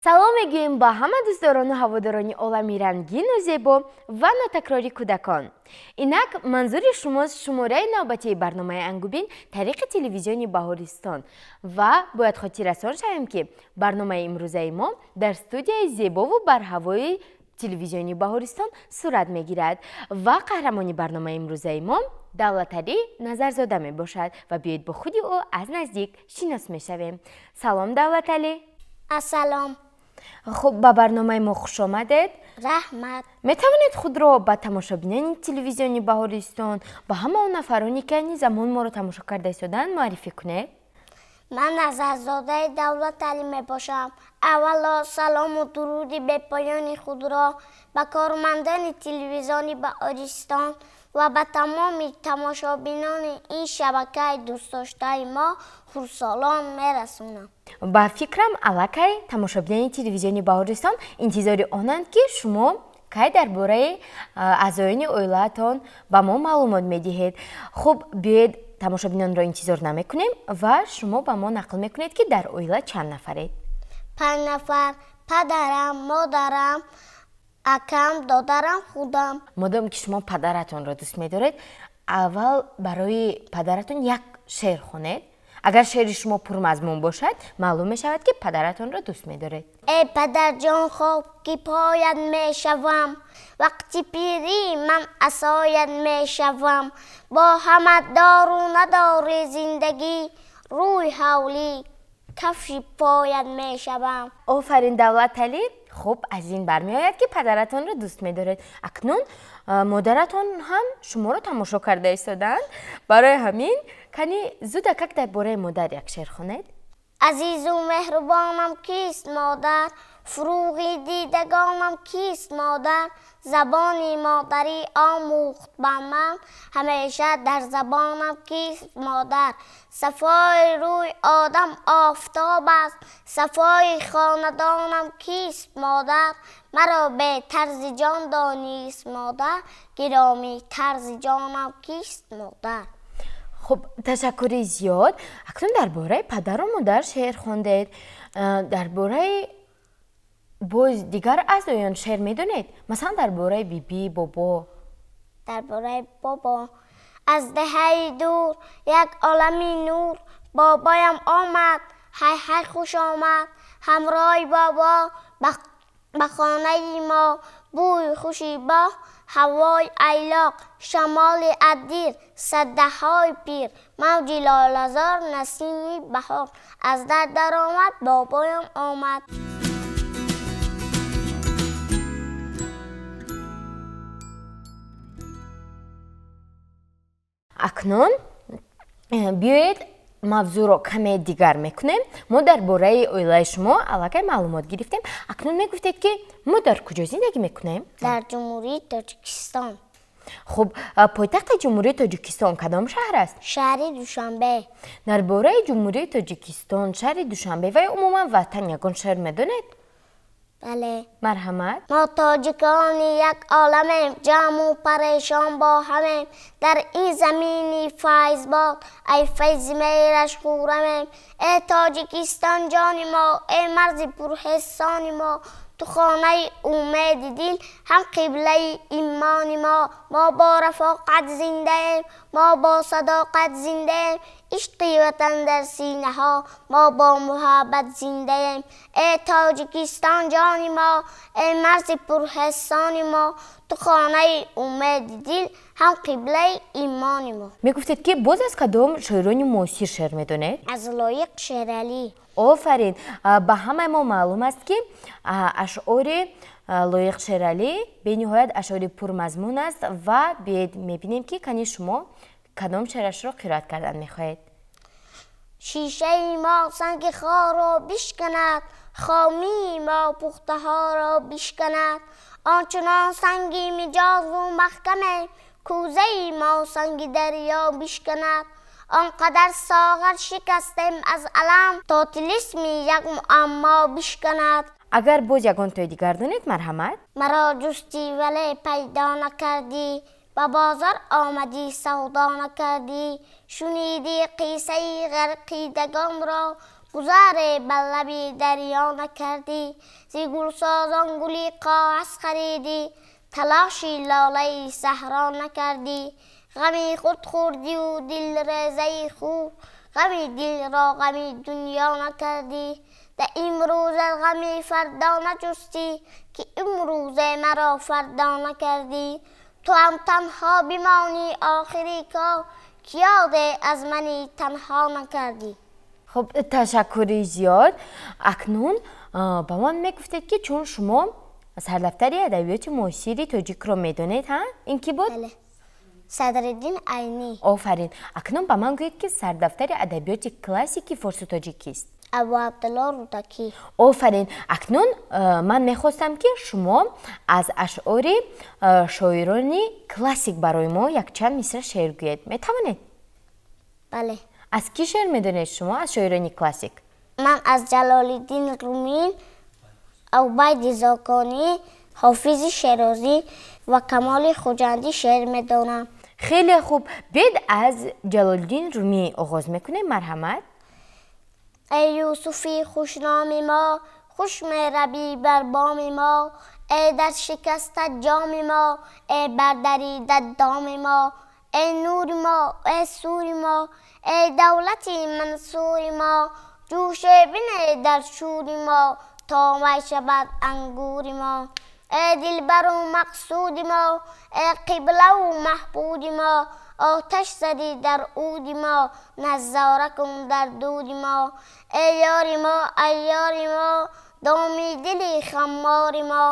Салом мегӯем ба ҳама дӯстдорону ҳаводорони олами рангину зебо ва нотакрори кӯдакон. Инак манзури шумост шумораи навбатии барномаи Ангубин тариқи телевизиони Баҳористон. Ва бояд хотиррасон шавем, ки барномаи имрӯзаи мо дар студияи зебову барҳавои телевизиони Баҳористон сурат мегирад ва қаҳрамони барномаи имрӯзаи мо Давлаталӣ Назарзода мебошад ва биёед бо худи ӯ аз наздик шинос мешавем. Салом, Давлаталӣ. Ассалом. Хуб, ба барномаи мо хуш омадед. Раҳмат. Метавонед худро ба тамошобинони телевизиони Баҳористон, ба ҳама он нафароне, ки айни замон моро тамошо карда истодаанд, муаррифӣ кунед? Ман Назарзодаи Давлаталӣ мебошам. Аввало салому дуруди бепоёни худро ба кормандони телевизиони Баҳористон ва ба тамоми тамошобинони ин шабакаи дӯстдоштаи мо хурдсолон мерасонам. Ба фикрам, аллакай тамошобинони телевизиони Баҳористон интизори онанд, ки шумо кай дар бораи аъзоёни оилаатон ба мо маълумот медиҳед. Хуб, биёед тамошобинонро интизор намекунем ва шумо ба мо нақл мекунед, ки дар оила чанд нафаред? 5 нафар: падарам, модарам, акам, додарам, худам. Модом ки шумо падаратонро дӯст медоред, аввал барои падаратон як шеър хонед. Агар шеъри шумо пурмазмун бошад, маълум мешавад, ки падаратонро дӯст медоред. Эй падарҷон, хоб ки пояд мешавам, вақти пирӣ ман асояд мешавам. Бо ҳама дору надори зиндагӣ, рӯи ҳавлӣ кафши пояд мешавам. Офарин, Давлаталӣ. Хуб, аз ин бармеояд, ки падаратонро дӯст медоред. Акнун модаратон ҳам шуморо тамошо карда истодаанд. Барои ҳамин кани зудакак дар бораи модар як шеър хонед. Азизу меҳрубонам кист модар, фурӯғи дидагонам кист модар. Забони модарӣ омӯхт ба ман, ҳамеша дар забонам кист модар. Сафои рӯи одам офтоб аст, сафои хонадонам кист модар. Маро бетарзи ҷон донист модар, гиромӣ тарзи ҷонам кист модар. Хуб, ташаккури зиёд. Акнун дар бораи падару модар шеър хондед. Дар бораи боз дигар аъзоён шеър медонед? Масалан, дар бораи биби, бобо. Дар бораи бобо. Аз деҳаи дур як олами нур бобоям омад, ҳай ҳай хуш омад. Ҳамроҳи бобо ба хонаи мо бӯи хуши боғ, ҳавои айлоқ, шамоли аддир, саддаҳои пир, мавҷи лолазор, насими баҳор. Аз дар даромад, бобоям омад. Акнун биёед мавзӯъро каме дигар мекунем. Мо дар бораи оилаи шумо аллакай маълумот гирифтем. Акнун мегуфтед, ки мо дар куҷо зиндагӣ мекунем? Дар Ҷумҳурии Тоҷикистон. Хуб, пойтахти Ҷумҳурии Тоҷикистон кадом шаҳр аст? Шаҳри Душанбе. Дар бораи Ҷумҳурии Тоҷикистон, шаҳри Душанбе ва ё умуман ватан ягон шеър медонед? Бале. Марҳамат. Мо тоҷикони як оламем, ҷамъу парешон бо ҳамем. Дар ин замини файзбод, ай файзи меҳраш хӯрамем. Э Тоҷикистон ҷони мо, э марзи пурҳиссони мо, ту хонаи умеди дил, ҳам қиблаи имони мо. Мо бо рафоқат зиндаем, мо бо садоқат зиндаем, ишқи ватан дар синаҳо, мо бо муҳаббат зиндаем. Э Тоҷикистон ҷони мо, э марзи пурҳиссони мо, ту хонаи умеди дил, ҳам қиблаи имони мо. Мегуфтед, ки боз аз кадом шоирони муосир шеър медонед? Аз Лоиқ Шералӣ. Офарин. Ба ҳамаи мо маълум аст, ки ашъори Лоиқ Шералӣ бениҳоят ашъори пурмазмун аст ва биёед мебинем, ки кани шумо кадом шеърашро қироат кардан мехоҳед. Шишаи мо санги хорро бишканад, хомии мо пухтаҳоро бишканад. Ончунон санги миҷозу маҳкамем, кӯзаи мо санги дарё бишканад. Он қадар соғар шикастем аз алам, то тилисми як муаммо бишканад. Агар боз ягон тои дигар донед, марҳамат. Маро ҷустӣ, вале пайдо накардӣ, ба бозор омадӣ, савдо накардӣ. Шунидӣ қиссаи ғарқидагонро, гузаре ба лаби дарё накардӣ. Зи гулсозон гули коғаз харидӣ, талоши лолаи саҳро накардӣ. Ғами худ хӯрдиву дилрезаи хуб, ғами дилро ғами дунё накардӣ. Да имрӯзат ғами фардо наҷустӣ, ки имрӯзе маро фардо накардӣ. Ту ҳам танҳо бимонӣ охири кор, ки ёде аз мани танҳо накардӣ. Хуб, ташаккури зиёд. Акнун ба ман мегуфтед, ки чун шумо сардафтари адабиёти муосири тоҷикро медонед, ҳа, ин кӣ буд? Бале, Садриддин Айнӣ. Офарин. Акнун ба ман гӯед, ки сардафтари адабиёти классики форсу тоҷик кист? Абу Абдулло Рӯдакӣ. Офарин. Акнун ман мехостам, ки шумо аз ашъори шоирони классик барои мо якчанд мисра шеър гӯед. Метавонед? Бале. Аз кӣ шеър медонед шумо аз шоирони классик? Ман аз Ҷалолиддин Румӣ, Убайди Зоконӣ, Ҳофизи Шерозӣ ва Камоли Хуҷандӣ шеър медонам. Хеле хуб. Биёед, аз Ҷалолиддин Румӣ оғоз мекунем. Марҳамат. Эй Юсуфи хушноми мо, хуш меравӣ бар боми мо. Эй дар шикаста ҷоми мо, эй бардарида доми мо. Эй нури мо, эй сури мо, эй давлати мансури мо. Ҷӯше бине дар шӯри мо, то май шавад ангури мо. Эй дилбару мақсуди мо, эй қиблаву маҳбуди мо. Оташ задӣ дар уди мо, назора кун дар дуди мо. Эй ёри мо, эй ёри мо, доми дили хаммори мо.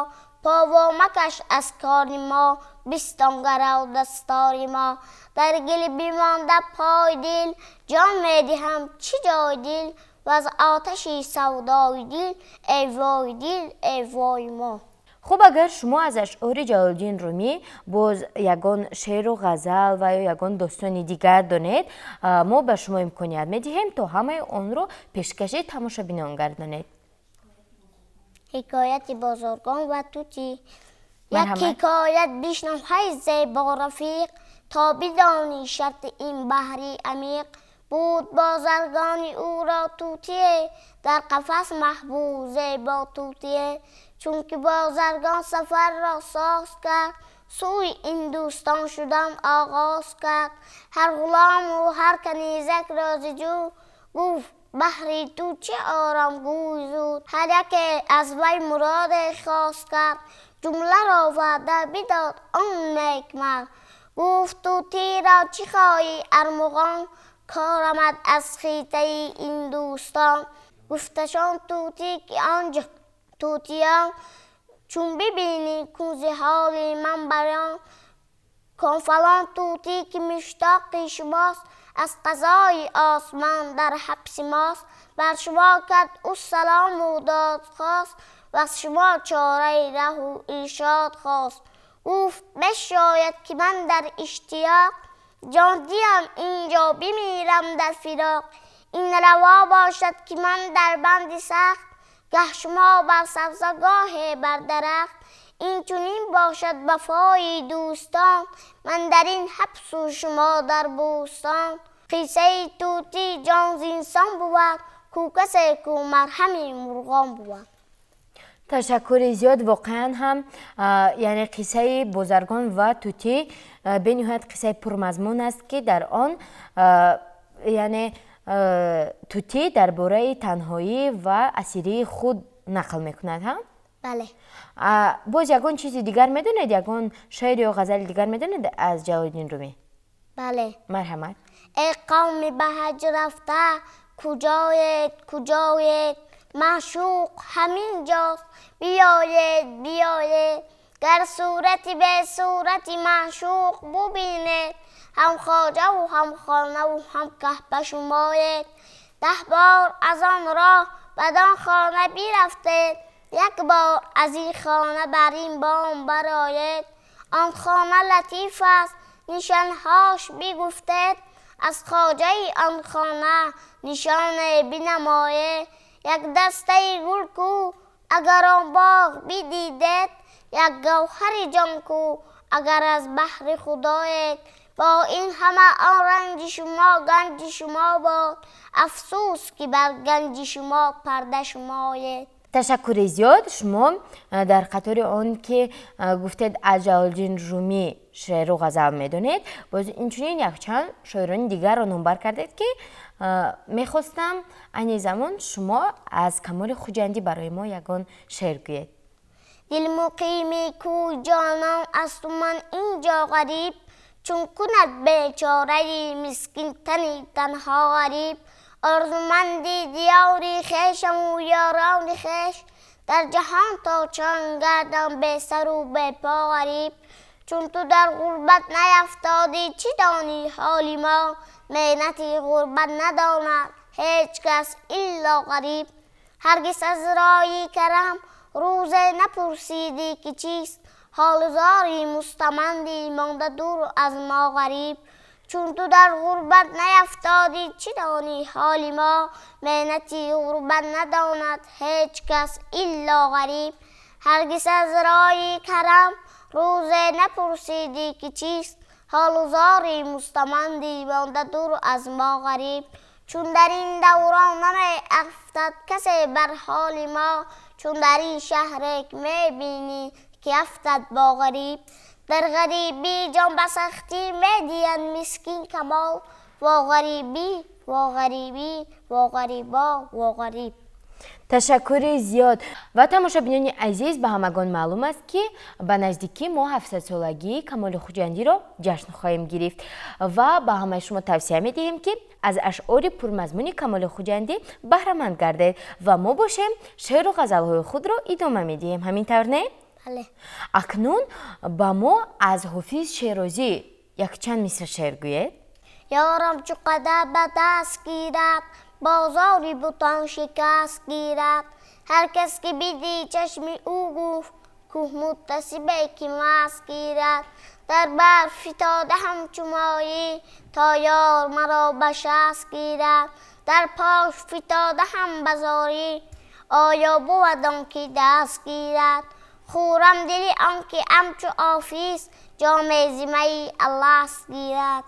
Пово макаш аз кори мо, бистон гарав дастори мо. Дар гил бимонда пой дил, ҷон медиҳам, чӣ ҷой дил. Ваз оташи савдои дил, эй вой дил, эй вой мо. Хуб, агар шумо аз ашъори Ҷалолиддин Румӣ боз ягон шеъру ғазал ва ё ягон достони дигар донед, мо ба шумо имконият медиҳем, то ҳамаи онро пешкаши тамошобинон гардонед. Ҳикояти бозоргон ва тутӣ. Як ҳикоят бишнав, ҳай зебо рафиқ, то бидонӣ шарти ин баҳри амиқ. Буд бозаргони, ӯро тутие, дар қафас маҳбус зебо тутие. Чунки бозаргон сафарро соз кард, сӯи Ҳиндустон шудан оғоз кард. Ҳар ғулому ҳар канизак розиҷӯ гуфт: баҳри ту чӣ орам, гӯй зуд. Ҳар яке аз вай муроде хост кард, ҷумларо ваъда бидод он некмард. Гуфт: тутиро чӣ хоҳӣ армуғон, корамад аз хитаи Ҳиндустон? Гуфташон тутӣ, ки он тутиён чун бибинӣ, кун зи ҳоли ман барён. Кон фалон тутӣ, ки муштоқи шумост, аз қазои осмон дар ҳабси мост. Бар шумо кард ӯ салому додхост, ваз шумо чораи раҳу иршод хост. Гуфт: бишояд, ки ман дар иштиёқ ҷон диҳам, инҷо бимирам дар фироқ. Ин раво бошад, ки ман дар банди сахт, гаҳ шумо бар сабза, гоҳе бар дарахт. Ин чунин бошад вафои дӯстон, ман дар ин ҳабсу шумо дар бӯстон. Қиссаи тутӣ ҷон зинсон бувад, ку касе ку марҳами мурғон бувад. Ташаккури зиёд. Воқеан ҳам, яъне қиссаи бозаргон ва тутӣ бениҳоят қиссаи пурмазмун аст, ки дар он яъне тутӣ дар бораи танҳоӣ ва асирии худ нақл мекунад, ҳа? Бале. Боз ягон чизи дигар медонед, ягон шеър ё ғазали дигар медонед аз Ҷалолиддин Румӣ? Бале. Марҳамат. Эй қавми ба ҳаҷ рафта, куҷоед, куҷоед? Маъшуқ ҳамин ҷост, биёед, биёед. Гар сурати бесурати маъшуқ бубинед, ҳам хоҷаву ҳам хонаву ҳам каҳба шумоед. 10 бор аз он роҳ бадон хона бирафтед, як бор аз ин хона бар ин бом бароед. Он хона латиф аст, нишонҳош бигуфтед, аз хоҷаи он хона нишоне бинамоед. Як дастаи гул ку, агар он боғ бидидед, як гавҳари ҷон ку, агар аз баҳри худоед. Бо ин ҳама он ранҷи шумо ганҷи шумо бод, афсӯс ки бар ганҷи шумо парда шумоед. Ташаккури зиёд. Шумо дар қатори он ки гуфтед аз Ҷалолиддин Румӣ шеъру ғазал медонед, боз инчунин якчанд шоирони дигарро номбар кардед, ки мехостам айни замон шумо аз Камоли Хуҷандӣ барои мо ягон шеър гӯед. Дил муқими кӯй ҷонон асту ман инҷо ғариб, чун кунад бечораи мискин тани танҳо ғариб. Орзуманди диёри хешаму ёрони хеш, дар ҷаҳон то чанд гардам бесару бепо ғариб. Чун ту дар ғурбат наяфтодӣ, чӣ донӣ ҳоли мо? Меҳнати ғурбат надонад ҳеҷ кас илло ғариб. Ҳаргиз аз роҳи карам рӯзе напурсидӣ, ки чист ҳолу зори мустамандӣ монда дур аз мо ғариб. Чун ту дар ғурбат наяфтодӣ, чӣ донӣ ҳоли мо? Меҳнати ғурбат надонад ҳеҷ кас илло ғариб. Ҳаргиз аз роҳи карам рӯзе напурсидӣ, ки чист ҳолу зори мустамандӣ монда дур аз мо ғариб. Чун дар ин даврон намеафтад касе бар ҳоли мо, чун дар ин шаҳре мебинӣ ки афтад бо ғариб. Дар ғарибӣ ҷон ба сахтӣ медиҳанд мискин камол, во ғарибӣ, во ғарибӣ, во ғарибо, во ғариб. Ташаккури зиёд. Ва тамошобинони азиз, ба ҳамагон маълум аст, ки ба наздикӣ мо 700-солагии Камоли Хуҷандиро ҷашн хоҳем гирифт ва ба ҳамаи шумо тавсия медиҳем, ки аз ашъори пурмазмуни Камоли Хуҷандӣ баҳраманд гардед ва мо бошем шеъру ғазалҳои худро идома медиҳем. Ҳамин тавр, не? Бале. Акнун ба мо аз Ҳофиз Шерозӣ якчанд мисра шеър гӯед. Ёрам чу қадар ба даст гирад, бозори бутон шикаст гирад. Ҳар кас ки бидид чашми ӯ гуфт, кӯҳ муттасибе ки маст гирад. Дар барф фитода ҳамчу моҳӣ, то ёр маро ба шаст гирад. Дар пош фитода ҳам ба зорӣ, оё бувад он ки даст гирад. Хӯрам дили он ки ҳамчу офис, ҷоме зимаи алласт гирад.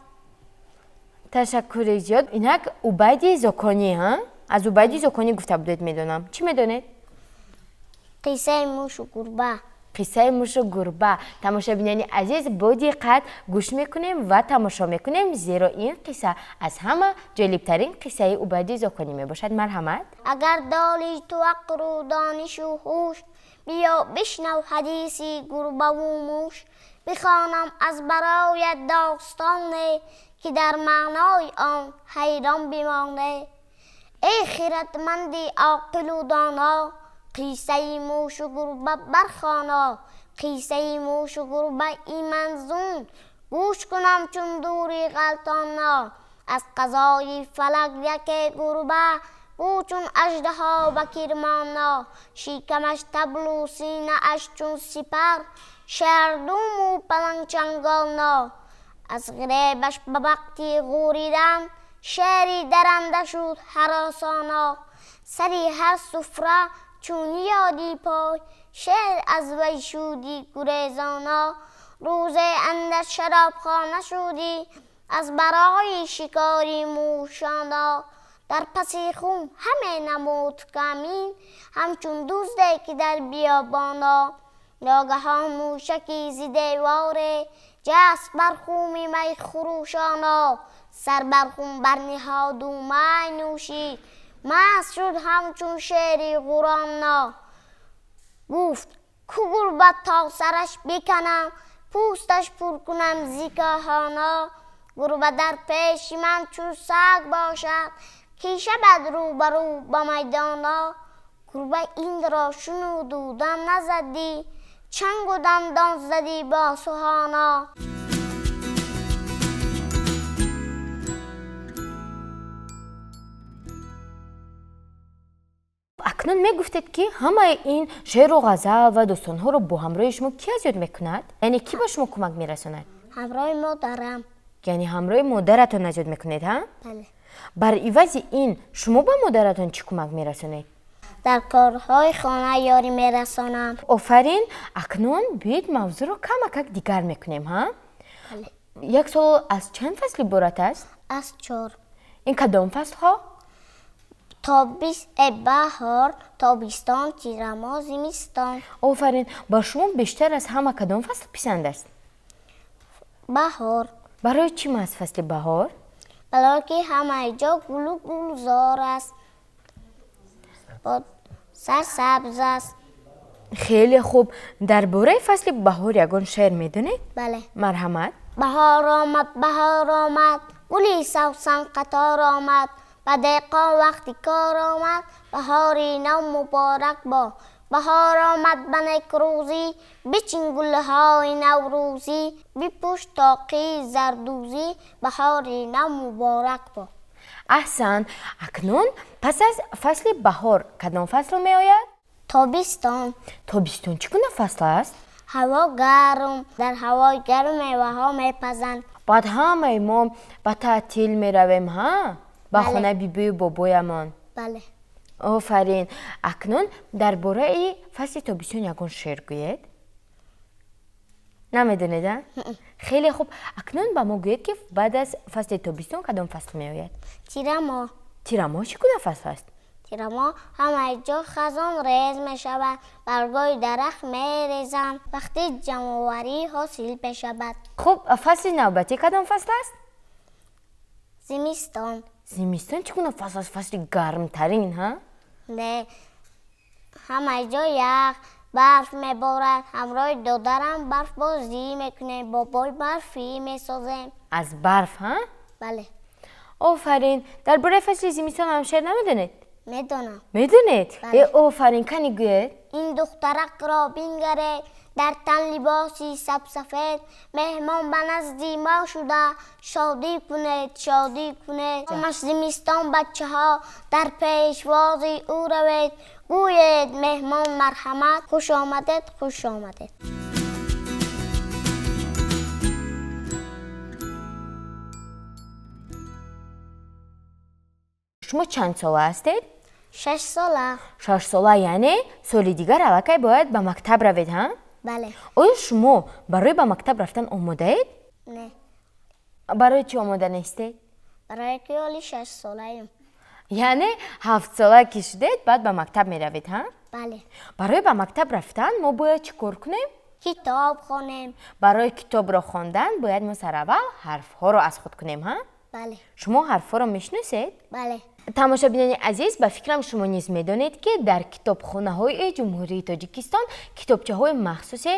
Ташаккури зиёд. Инак Убайди Зоконӣ, ҳа? Аз Убайди Зоконӣ гуфта будед, медонам. Чӣ медонед? Қиссаи мушу гурба. Қиссаи мушу гурба. Тамошобинони азиз, бо диққат гӯш мекунем ва тамошо мекунем, зеро ин қисса аз ҳама ҷолибтарин қиссаи Убайди Зоконӣ мебошад. Марҳамат. Агар дорӣ ту ақлу донишу ҳуш, биё бишнав ҳадиси гурбаву муш. Бихонам аз бароят достоне, ки дар маънои он ҳайрон бимоне. Эй хиратманди оқилу доно, қиссаи мушу гурба бархоно. Қиссаи мушу гурба и манзум, гӯш кунам чун дури ғалтоно. Аз қазои фалак яке гурба, ӯ чун аждаҳо ба кирмоно. Шикамаш таблу синааш чун сипар, шердуму палангчанголно. Аз ғиребаш ба вақти ғӯридан, шери даранда шуд ҳаросоно. Сари ҳар суфра чун ёди пой, шер аз вай шуди гурезоно. Рӯзе андар шаробхона шудӣ, аз барои шикори мӯшоно. Дар паси хум ҳаме намуд камин, ҳамчун дузде ки дар биёбоно. Ногаҳон мӯшаки зи деворе ҷаст бар хуми май хурӯшоно. Сар бар хум барниҳоду май нӯшид, маст шуд ҳамчун шери ғуроно. Гуфт ку гурба то сараш биканам, пӯсташ пур кунам зи коҳоно. Гурба дар пеши ман чун саг бошад, ки шавад рӯбарӯ ба майдоно. Гурба инро шунуду дам назадӣ, чангу дандон задӣ бо суҳоно. Акнун мегуфтед, ки ҳамаи ин шеъру ғазал ва достонҳоро бо ҳамроҳи шумо кӣ аз ёд мекунад? Яъне кӣ ба шумо кӯмак мерасонад? Ҳамроҳи модарам. Яъне ҳамроҳи модаратон аз ёд мекунед, ҳа? Бале. Бар ивази ин шумо ба модаратон чӣ кӯмак мерасонед? Дар корҳои хона ёрӣ мерасонам. Офарин. Акнун биёед мавзӯъро камакак дигар мекунем, ҳа? Бале. Як сол аз чанд фасл иборат аст? Аз 4. Ин кадом фаслҳо? Баҳор, тобистон, тирамоҳ, зимистон. Офарин. Ба шумо бештар аз ҳама кадом фасл писанд аст? Баҳор. Барои чӣ маҳз фасли баҳор? Барои ки ҳамаи ҷо гулу гулзор аст, сарсабз аст. Хеле хуб. Дар бораи фасли баҳор ягон шеър медонед? Бале. Марҳамат. Баҳор омад, баҳор омад, гули савсан қатор омад, ба деҳқон вақти кор омад, баҳори нав муборак бод. Баҳор омад ба некрӯзӣ, бичин гулҳои наврӯзӣ, бипӯш тоқии зардӯзӣ, баҳори нав муборак бод. Аҳсан. Акнун пас аз фасли баҳор кадом фасл меояд? Тобистон. Тобистон чӣ гуна фасл аст? Ҳаво гарм. Дар ҳавои гарм меваҳо мепазанд. Баъд ҳамаи мо ба таътил меравем, ҳа? Ба хонаи бибию бобоямон. Бале. Офарин. Акнун дар бораи фасли тобистон ягон шеър гӯед? Намедонед, а? Хеле хуб. Акнун ба мо гӯед, ки баъд аз фасли тобистон кадом фасл меояд? Тирамоҳ. Тирамоҳ чӣ гуна фасл аст? Тирамоҳ ҳамаи ҷо хазон рез мешавад, баргҳои дарахт мерезанд, вақти ҷамъоварӣ ҳосил мешавад. Хуб, фасли навбатӣ кадом фасл аст? Зимистон. Зимистон чӣ гуна фасл аст? Фасли гармтарин, ҳа? Не, ҳамаи ҷо ях, барф меборад. Ҳамроҳи додарам барфбозӣ мекунем, бобои барфӣ месозем. Аз барф, ҳа? Бале. Офарин. Дар бораи фасли зимистон ҳам шеър намедонед? Медонам. Медонед? Бале. Офарин, кани гӯед. Ин духтаракро бингаред, дар тан либоси сабсафед, меҳмон ба назди мо шуда, шодӣ кунед, шодӣ кунед. Ҳамаш зимистон бачаҳо, дар пешвози ӯ равед, гӯед меҳмон марҳамат, хуш омадед, хуш омадед. Шумо чанд сола ҳастед? 6 сола. 6 сола, яъне соли дигар аллакай бояд ба мактаб равед, ҳа? Бале. Оё шумо барои ба мактаб рафтан омодаед? Не. Барои чӣ омода нестед? Барои ки ҳоли 6 солаем. Яъне 7 сола ки шудед, баъд ба мактаб меравед, ҳа? Бале. Барои ба мактаб рафтан мо бояд чӣ кор кунем? Китоб хонем. Барои китобро хондан бояд мо сараввал ҳарфҳоро аз худ кунем, ҳа? Бале. Шумо ҳарфҳоро мешиносед? Бале. Тамошобинони азиз, ба фикрам шумо низ медонед, ки дар китобхонаҳои Ҷумҳурии Тоҷикистон китобчаҳои махсусе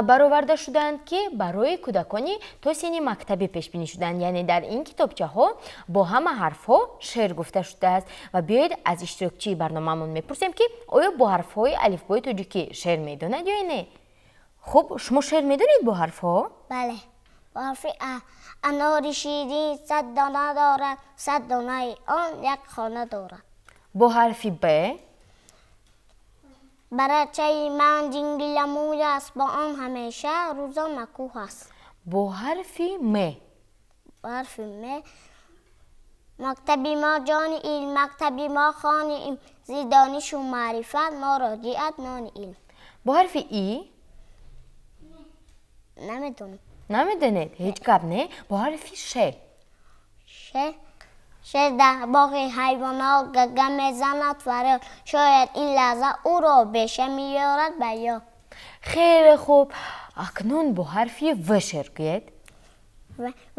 бароварда шудаанд, ки барои кӯдакони то синни мактабӣ пешбинӣ шудаанд. Яъне дар ин китобчаҳо бо ҳама ҳарфҳо шеър гуфта шудааст. Ва биёед аз иштирокчии барномаамон мепурсем, ки оё бо ҳарфҳои алифбои тоҷикӣ шеър медонад ё не? Хуб, шумо шеър медонед бо ҳарфҳо? Бале. Бо ҳарфи А. Анори ширин 100 дона дорад, 100 донаи он як хона дорад. Бо ҳарфи Б. Барачаи ман ҷингиламӯй аст, бо он ҳамеша рӯзо накӯҳ аст. Бо ҳарфи М. Бо ҳарфи М. Мактаби мо ҷони илм, мактаби мо хони илм, зи донишу маърифат моро диҳад нони илм. Бо ҳарфи И. Намедонам. Намедонед? Ҳеҷ гап не. Бо ҳарфи Ш. Ш. Шер дар боғи ҳайвонот гага мезанад фарёд, шояд ин лаҳза ӯро беша меёрад ба ёд. Хеле хуб. Акнун бо ҳарфи В шеър гӯед.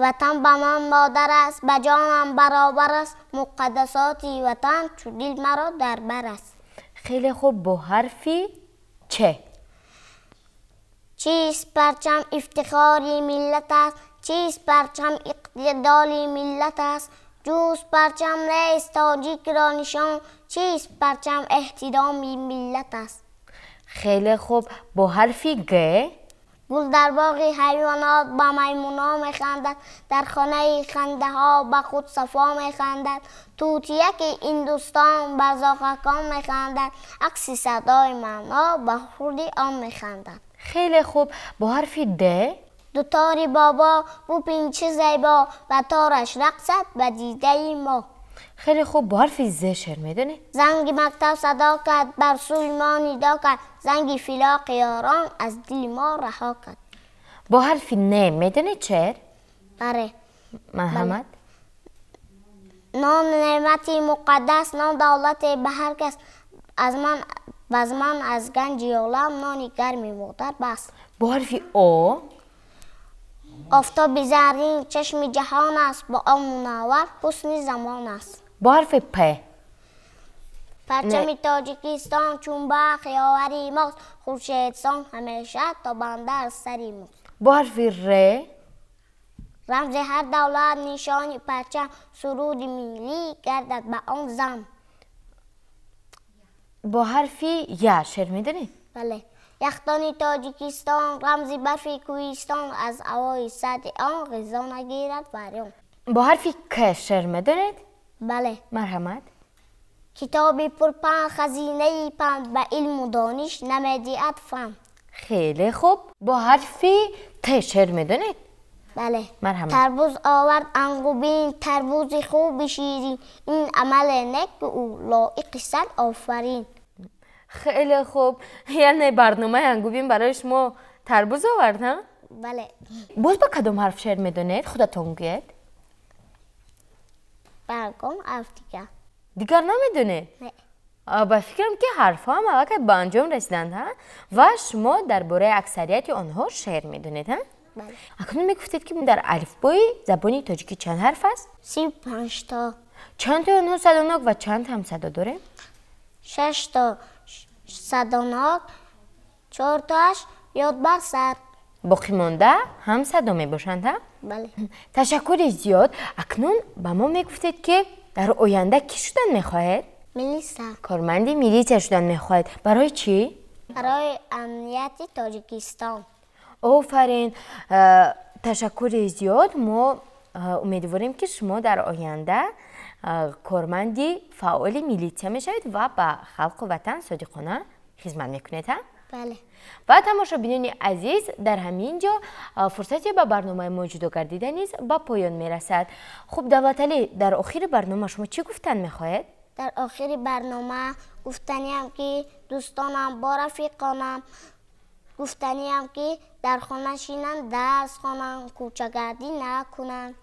Ватан ба ман модар аст, ба ҷонам баробар аст, муқаддасоти ватан чу дил маро дар бар аст. Хеле хуб. Бо ҳарфи Ч. Чист парчам ифтихори миллат аст, чист парчам иқтидори миллат аст, ҷуз парчам нест тоҷикро нишон, чист парчам эҳтироми миллат аст. Хеле хуб. Бо ҳарфи Г. Гул дар боғи ҳайвонот ба маймунҳо механдад, дар хонаи хандаҳо ба худ сафо механдад, тутияки ҳиндустон ба зоғакон механдад, акси садои маъно ба хурди он механдад. Хеле хуб. Бо ҳарфи Д. Дутори бобо бубин чӣ зебо, ба тораш рақсад ба дидаи мо. Хеле хуб. Бо ҳарфи З шеър медонед? Занги мактаб садо кард, бар сӯи мо нидо кард, занги фироқи ёрон аз дили мо раҳо кард. Бо ҳарфи Н медонед шеър? Бале. Марҳамат. Нон неъмати муқаддас, нон давлате ба ҳар кас, аз ман аз ганҷи олам нони гарми модар бас. Бо ҳарфи О. Офтоби заррин чашми ҷаҳон аст, бо он мунаввар ҳусни замон аст. Бо ҳарфи П. Парчами Тоҷикистон чун барқ ёвари мост, хуршедсон ҳамеша тобанда аз сари мост. Бо ҳарфи Р. Рамзи ҳар давлат нишони парчам, суруди миллӣ гардад ба он зам. Бо ҳарфи Я шеър медонед? Бале. Яхдони Тоҷикистон рамзи барфи кӯҳистон, аз ҳавои сарди он ғизо нагирад варён. Бо ҳарфи К шеър медонед? Бале. Марҳамат. Китоби пурпанд хазинаи панд, ба илму дониш намедиҳад фан. Хеле хуб. Бо ҳарфи Т шеър медонед? Бале. Марҳамат. Тарбуз овард ангубин, тарбузи хуби ширин, ин амали неку ӯ лоиқи сад офарин. Хеле хуб. Яъне барномаи ангубин барои шумо тарбуз овард, ҳа? Бале. Боз ба кадом ҳарф шеър медонед? Худатон гӯед. Ба ягон ҳарф дигар. Дигар намедонед? Не. Ба фикрам ки ҳарфҳо ҳам аллакай ба анҷом расиданд, ҳа? Ва шумо дар бораи аксарияти онҳо шеър медонед, ҳа? Бале. Акнун мегуфтед, ки дар алифбои забони тоҷикӣ чанд ҳарф аст? 35 то. Чанд тои онҳо садонок ва чанд ҳамсадо дорем? 6 то садонок, 4 тоаш ёдбар сар. Боқимонда ҳамсадо мебошанд, ҳа? Бале. Ташаккури зиёд. Акнун ба мо мегуфтед, ки дар оянда кӣ шудан мехоҳед? Милиса. Корманди милитсия шудан мехоҳед. Барои чӣ? Барои амнияти Тоҷикистон. Офарин. Ташаккури зиёд. Мо умедворем, ки шумо дар оянда корманди фаъоли милитсия мешавед ва ба халқу ватан содиқона хизмат мекунед, ҳа? Бале. Ва тамошобинони азиз, дар ҳамин ҷо фурсате ба барномаи мо ҷудо гардида низ ба поён мерасад. Хуб, Давлаталӣ, дар охири барнома шумо чӣ гуфтан мехоҳед? Дар охири барнома гуфтаниам, ки дӯстонам бо рафиқонам гуфтаниам, ки дар хона шинанд, дарс хонанд, кӯчагардӣ накунанд.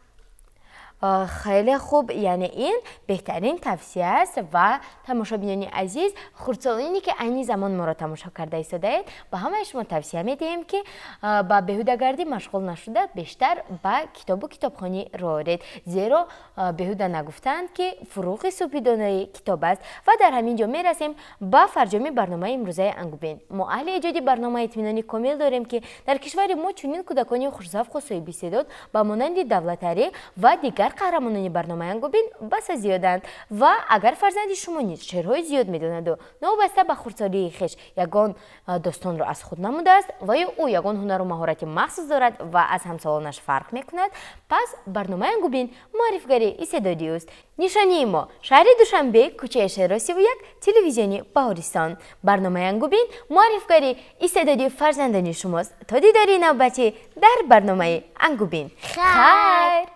Хеле хуб, яъне ин беҳтарин тавсия аст. Ва тамошобинони азиз, хурдсолоне ки айни замон моро тамошо карда истодаед, ба ҳамаи шумо тавсия медиҳем, ки ба беҳудагардӣ машғул нашуда, бештар ба китобу китобхонӣ роҳ оред, зеро беҳуда нагуфтаанд, ки фуруғи субҳи доноӣ китоб аст. Ва дар ҳамин ҷо мерасем ба фарҷоми барномаи имрӯзаи Ангубин. Мо аҳли эҷоди барнома итминони комил дорем, ки дар кишвари мо чунин кӯдакони хушзавқу соҳибистеъдод ба монанди Давлаталӣ ва дигар қаҳрамонони барномаи Ангубин баса зиёданд. Ва агар фарзанди шумо низ шеърҳои зиёд медонаду новобаста ба хурдсолии хеш ягон достонро аз худ намудааст ва ё ӯ ягон ҳунару маҳорати махсус дорад ва аз ҳамсолонаш фарқ мекунад, пас барномаи Ангубин муаррифгари истеъдоди ӯст. Нишонии мо: шаҳри Душанбе, кӯчаи Шеро 31, телевизиони Баҳористон. Барномаи Ангубин муаррифгари истеъдоди фарзандони шумост. То дидори навбатӣ дар барномаи Ангубин, хайр.